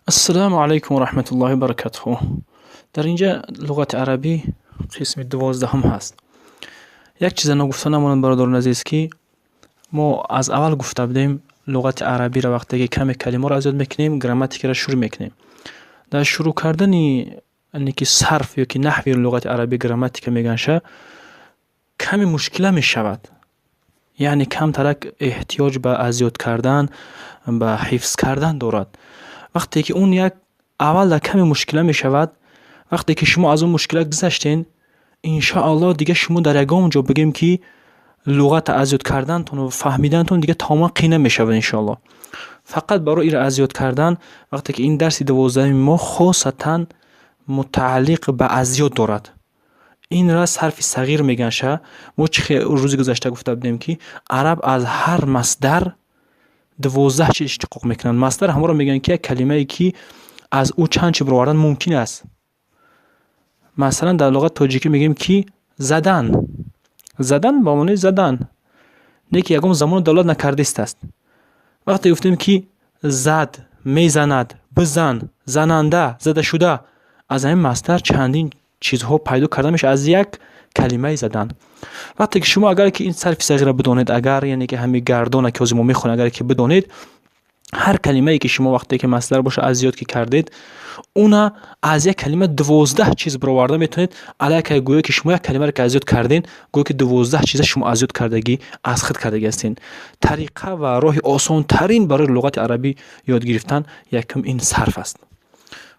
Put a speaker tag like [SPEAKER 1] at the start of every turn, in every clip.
[SPEAKER 1] Ассалому алайкум ва раҳматуллоҳи ва баракатуҳ. Дар инҷа луғати арабӣ қисми 12-ум ҳаст. Як чиза ногуфта намонад, бародарони азиз, ки мо аз аввал гуфта будем, луғати арабиро вақте ки каме калимаро аз ёд мекунем, грамматикаро шурӯъ мекунем. Дар шурӯъ кардани яъне ки сарф ё ки наҳви луғати арабӣ, грамматика меганша, каме мушкила мешавад. Яъне камтарак эҳтиёҷ ба аз ёд кардан, ба ҳифз кардан дорад. Вақте ки он як аввал дар каме мушкила мешавад, вақте ки шумо аз он мушкила гузаштен, иншоаллоҳ, дигар шумо дар ягон ҷо, бигем ки, луғата аз ёд кардантон ва фаҳмидантон дигар тамоман қийин намешавад, иншоаллоҳ. Фақат барои инро аз ёд кардан, вақте ки ин дарси 12-уми мо хосатан мутааллиқ ба аз ёд дорад. Инра сарфи сағир меганша. Мо чӣ рӯзи гузашта гуфта будем, ки араб аз ҳар масдар 12 чиз иштиқоқ мекунанд. Масдар ҳамонро мегӯянд, ки як калимае, ки аз ӯ чанд чи баровардан мумкин аст. Масалан, дар луғати тоҷикӣ мегӯем, ки задан. Задан ба маънои задан. Не ки ягон замону далолат накардистааст. Вақте гуфтем, ки зад, мезанад, бизан, зананда, задашуда, аз ҳамин масдар чандин чизҳо пайдо карда мешавад аз як калимаи задан. Вақте ки шумо агар ки ин сарфи сағирро бидонед, агар яъне ки ҳамин гардона, ки ҳозир мо мехонем, агар ки бидонед, ҳар калимае, ки шумо вақте ки масдар боша, аз ёд ки кардед, уна аз як калима 12 чиз бароварда метавонед. Аллакай гӯё ки шумо як калимаро ки аз ёд карден, гӯё ки 12 чиза шумо аз ёд кардагӣ, аз худ кардагӣ ҳастен. Тариқа ва роҳи осонтарин барои луғати арабӣ ёд гирифтан якум ин сарф аст.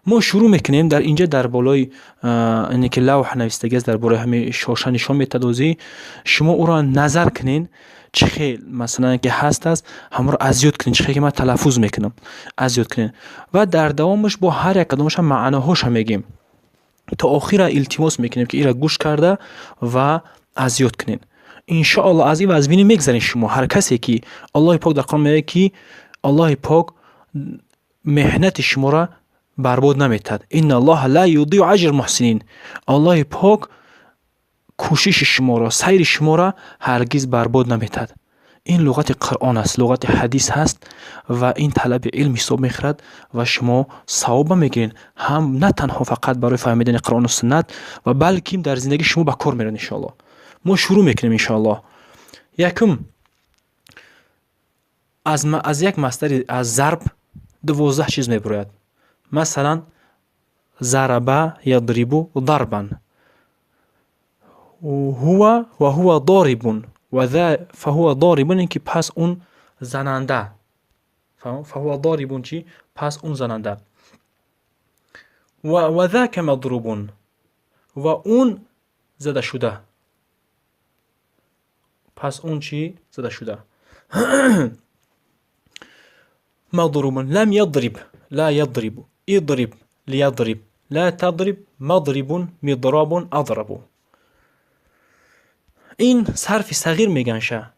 [SPEAKER 1] Мо шурӯъ мекунем. Дар инҷа дар болои ине ки лавҳ навистагӣ аст, дар бораи ҳамин шоша нишон метаҳад. Озӣ шумо ӯро назар кунен, чӣ хел масалан ки ҳаст аст, ҳамонро аз ёд кунед, чӣ хел ки ман талаффуз мекунам, аз ёд кунед, ва дар давомаш бо ҳар як кадомаша маъноҳоша мегӯем. То охира илтимос мекунем, ки инро гӯш карда ва аз ёд кунед. Иншоаллоҳ, аз ин вазбинӣ мегзаред шумо. Ҳар касе ки Аллоҳи пок дар Қуръон мегӯяд, ки Аллоҳи пок меҳнати шуморо барбод наметаҳад. Инналлоҳа ла юдиу аҷра муҳсинин. Аллоҳи пок кӯшиши шуморо, сайри шуморо ҳаргиз барбод наметаҳад. Ин луғати Қуръон аст, луғати ҳадис ҳаст ва ин талаби илм ҳисоб мехӯрад ва шумо савоба мегиред, ҳам на танҳо фақат барои фаҳмидани Қуръону суннат, ва балки дар зиндагии шумо ба кор мерад, иншоаллоҳ. Мо шурӯъ мекунем, иншоаллоҳ. Якум, аз як масдари аз зарб 12 чиз мебурояд. Масалан, зараба ядрибу дарбан, ҳува ва ҳува дорибун, фаҳува дорибун, ин ки пас он зананда, фаҳува дорибун чи, пас он зананда, ва зака мадрубун, ва он задашуда, пас он чӣ, задашуда, мадрубун. Лам ядриб, ла ядрибу, идриб, лиядриб, ла тадриб, мадрибун, мидробун, адрабу. Ин сарфи сағир меганша.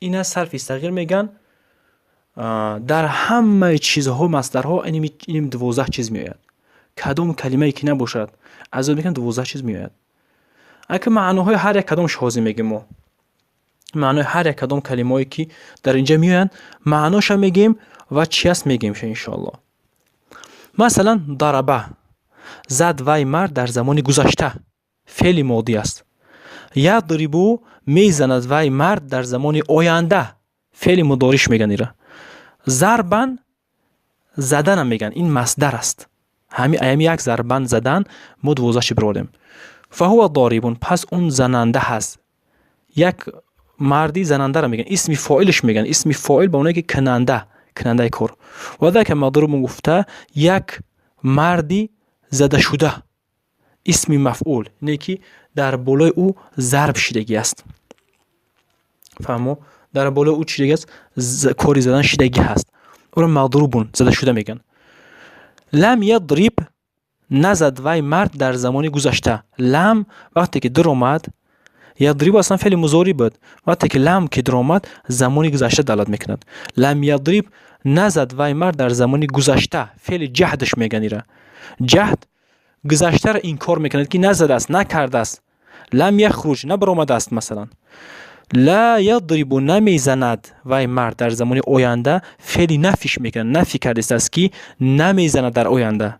[SPEAKER 1] Ина сарфи сағир меган. Дар ҳамаи чизҳо, масдарҳо, иним 12 чиз меояд. Кадом калимае ки набошад, аз ёд мекунам, 12 чиз меояд. Ака, маъноҳои ҳар як кадомаш ҳозир мегӯем. Мо маънои ҳар як кадом калимаҳое, ки дар инҷа меоянд, маъноша мегӯем ва чи аст мегӯем, иншоаллоҳ. Масалан, дараба, зад вай мард дар замони гузашта, феъли модӣ аст. Ядрибу, мезанад вай мард дар замони оянда, феъли мудориш мегӯянд ира. Зарбан, заданам мегӯянд, ин масдар аст. Ҳами аями як зарбан, задан, мо 12 чи бировардем. Фаҳува дорибун, пас он зананда ҳаст. Як марди занандаро мегӯянд, исми фоилш мегӯянд. Исми фоил ба оне ки кунанда, кунандаи кор. Ва зака мадрубун гуфта, як марди задашуда, исми мафъул, не ки дар болои ӯ зарб шидагӣ аст. Фаҳмо, дар болои ӯ чидагӣ аст? Кори задан шидагӣ ҳаст. Ӯро мадрубун, задашуда мегӯянд. Лам ядриб, назад вай мард дар замони гузашта. Лам вақте ки дуромад, ядрибу аслан феъли музорӣ буд, вақте ки лам ки дуромад, замони гузашта далолат мекунад. Лам ядриб, назад вай мард дар замони гузашта, феъли ҷаҳдаш мегӯянд ира. Ҷаҳд гузаштаро инкор мекунад, ки назадааст, накардааст. Лам яхруҷ, набаромадааст, масалан. لا يضرب, намезанад вай мард. Дар замони оянда феъли нафиш мекунад, нафӣ кардистааст, ки намезанад дар оянда.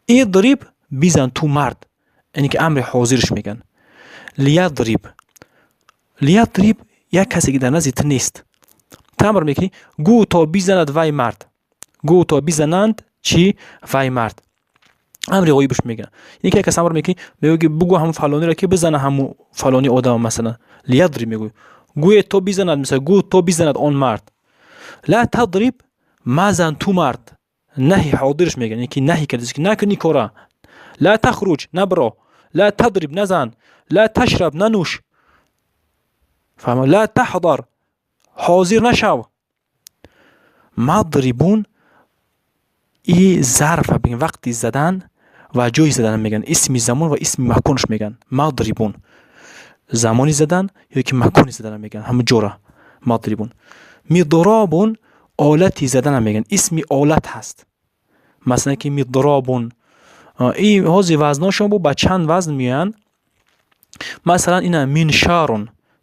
[SPEAKER 1] اضرب, бизан ту мард, яъне ки амри ҳозирш мегӯянд. ليضرب, ليضرب, як касе ки дар назди ту нест, ту амр мекунӣ: гӯ то бизанад вай мард, гӯ то бизананд чӣ? Вай мард. Амри ғоибш мегӯянд, яъне ки як кас амр мекунӣ, мегӯ ки бугӯ ҳамун фалониро, ки бизана ҳамун фалони одама. Масалан, ليضرب мегӯй, гӯе то бизанад, мисал, гӯ то бизанад он мард. لا تضرب, мазан ту мард. Наҳи ҳодирш мегӯянд, яъне ки наҳӣ кардист, ки накунӣ кора. لا تخرج, набро. لا تضرب, назан. لا تشرب, нанӯш. Фаҳма? لا تحضر, ҳозир нашав. مضرب и зарфа бигем, вақти задан ва ҷои задан мегӯянд, исми замон ва исми маконш мегӯянд. مضرب замони задан ё ки макони задан мегӯянд, ҳамун ҷора مضرب. مضراب олати задана мегӯянд, исми олат ҳаст, масалан, ки مضراب. И ҳозир вазношон бо ба чанд вазн меоянд. Масалан, ина منشار,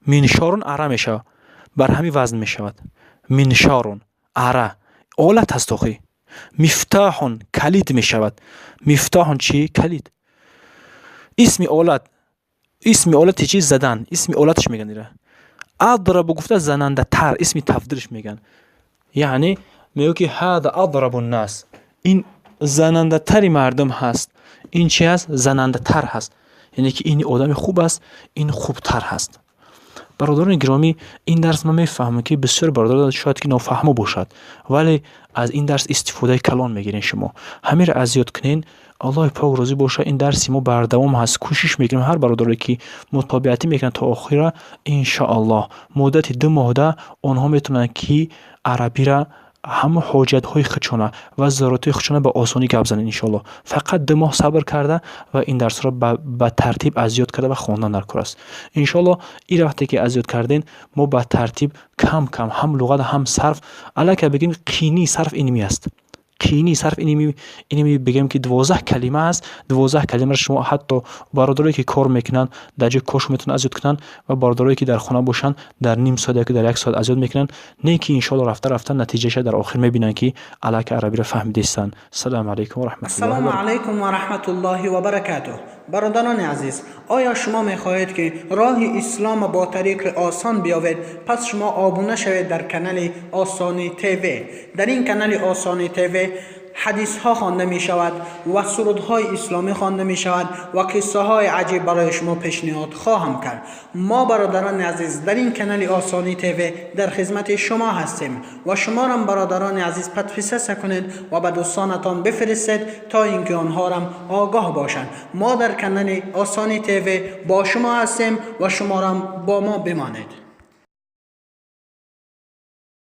[SPEAKER 1] منشار ара мешавад, бар ҳамин вазн мешавад. منشار ара олат ҳаст охи. مفتاح калид мешавад. مفتاح чӣ? Калид. Исми олат, исми олати чи? Задан, исми олаташ мегӯянд ира. أضرب гуфта, занандатар, исми тафдилш мегӯянд, яъне мегӯ ки هذا أضرب الناس, ин занандатари мардум ҳаст. Ин чи ҳаст? Занандатар ҳаст, яъне ки ин одами хуб аст, ин хубтар ҳаст. Бародарони гиромӣ, ин дарс ман мефаҳмам, ки бисёр бародарон шояд ки нофаҳмо бошад, вале аз ин дарс истифодаи калон мегирен. Шумо ҳамеро аз ёд кунен, Аллоҳи пок розӣ бошад. Ин дарси мо бардавом ҳаст, кӯшиш мекунем. Ҳар бародаре ки мутобиатӣ мекунанд то охира, иншоаллоҳ, муддати 2 моҳда онҳо метавонанд, ки арабира, ҳама ҳоҷатҳои худшона ва заруратҳои худшона ба осонӣ гап зананд, иншоаллоҳ. Фақат 2 моҳ сабр карда ва ин дарсҳоро ба тартиб аз ёд карда ва хондан дар кор аст, иншоаллоҳ. Ира вақте ки аз ёд кардем, мо ба тартиб кам кам ҳам луғат, ҳам сарф. Аллакай бигем, қини сарф инми аст, қини сарф инми, бигем ки 12 калима аст. 12 калимаро шумо, ҳатто бародарое ки кор мекунанд, дар ҷои коршон метавонанд аз ёд кунанд ва бародарое ки дар хона бошанд, дар ним соат яки дар як соат аз ёд мекунанд. Не ки иншоалло, рафта рафта натиҷаша дар охир мебинанд, ки аллакай арабиро фаҳмидистанд. Ассалому алайкум ва раҳматуллоҳи.
[SPEAKER 2] السلام علیکم و رحمت الله و برکاته. برادران عزیز، آیا شما میخواهید که راه اسلام با طریق آسان بیاوید؟ پس شما آبونه شوید در کانال آسانی تیوی. در این کانال آسانی تیوی حدیث ها خوانده می شود و سرودهای اسلامی خوانده می شود و قصه های عجیب برای شما پیشنهاد خواهم کرد. ما برادران عزیز در این کانال آسانی تیوی در خدمت شما هستیم و شما را برادران عزیز подписаться کنید و به دوستانتان بفرستید تا اینکه آنها را آگاه باشند. ما در کانال آسانی تیوی با شما هستیم و شما را با ما بمانید.